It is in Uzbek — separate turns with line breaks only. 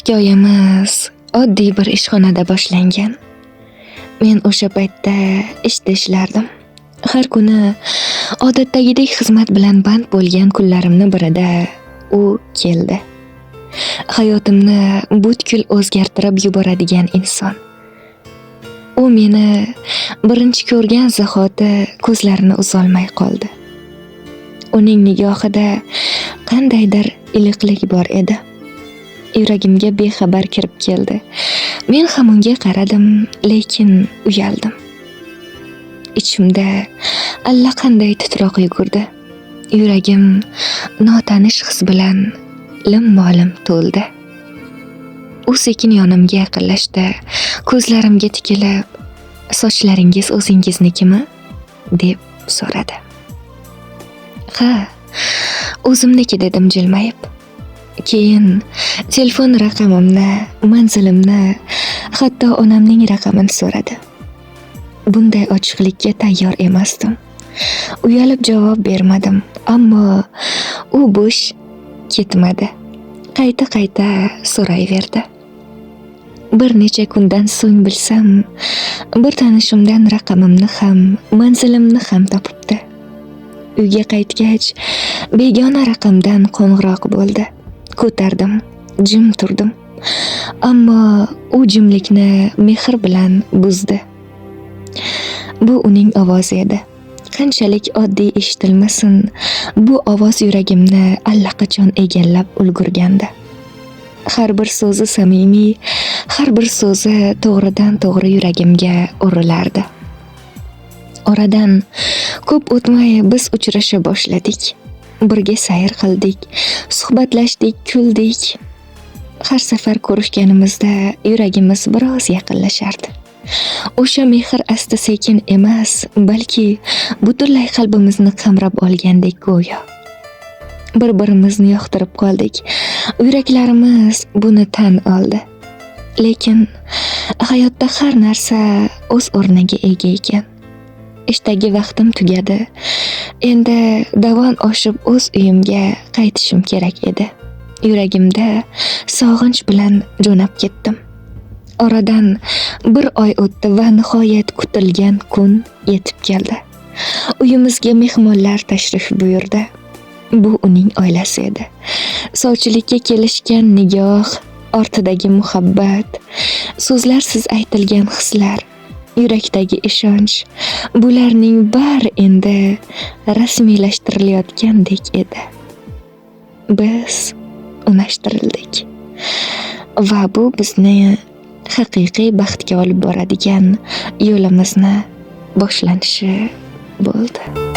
Hikoyamiz oddiy bir ishxonada boshlangan. Men o'sha paytda ishda ishlardim. Har kuni odatdagidek xizmat bilan band bo'lgan kunlarimni birida u keldi. Hayotimni butkul o'zgartirib yuboradigan inson. U meni birinchi ko'rgan zahoti ko'zlarini uzolmay qoldi. Uning nigohida qandaydir iliqlik bor edi. Yuragimga bexabar kirib keldi. Men ham unga qaradim, lekin uyaldim. Ichimda allaqanday titroq yugurdi. Yuragim notanish his bilan lim-molim to'ldi. U sekin yonimga yaqinlashdi. Ko'zlarimga tikilib, "Sochlaringiz o'zingiznikimi?" deb so'radi. "Ha, o'zimniki", dedim jilmayib. Keyin telefon raqamimni, manzilimni, hatto onamning raqamini so'radi. Bunday ochiqlikka tayyor emasdim. Uyalib javob bermadim, ammo u bo'sh ketmadi. Qayta-qayta so'rayverdi. Bir necha kundan so'ng bilsam, bir tanishimdan raqamimni ham, manzilimni ham topibdi. Uyga qaytgach, begona raqamdan qo'ng'iroq bo'ldi. Ko'tardim, jim turdim. Ammo u jimlikni mehr bilan buzdi. Bu uning ovozi edi. Qanchalik oddiy eshitilmasin, bu ovoz yuragimni allaqachon egallab ulgurgandi. Har bir so'zi samimiy, har bir so'zi to'g'ridan-to'g'ri yuragimga urilardi. Oradan ko'p o'tmay biz uchrasha boshladik. Birga sayr qildik, suhbatlashdik, kuldik. Har safar ko'rishganimizda yuragimiz biroz yaqinlashardi. O'sha mehr asta-sekin emas, balki butunlay qalbimizni qamrab olgandek go'yo. Bir-birimizni yoqtirib qoldik. Yuraklarimiz buni tan oldi. Lekin hayotda har narsa o'z o'rniga ega ekan. Ishdagi vaqtim tugadi. Endi dovon oshib o'z uyimga qaytishim kerak edi. Yuragimda sog'inch bilan jo'nab ketdim. Oradan bir oy o'tdi va nihoyat kutilgan kun yetib keldi. Uyimizga mehmonlar tashrif buyurdi. Bu uning oilasi edi. Sovchilikka kelishgan nigoh, ortidagi muhabbat, so'zlarsiz aytilgan hislar, yurakdagi ishonch, bularning bari endi rasmiylashtirilayotgandek edi. Biz unashtirildik. Va bu bizni haqiqiy baxtga olib boradigan yo'limizni boshlanishi bo'ldi.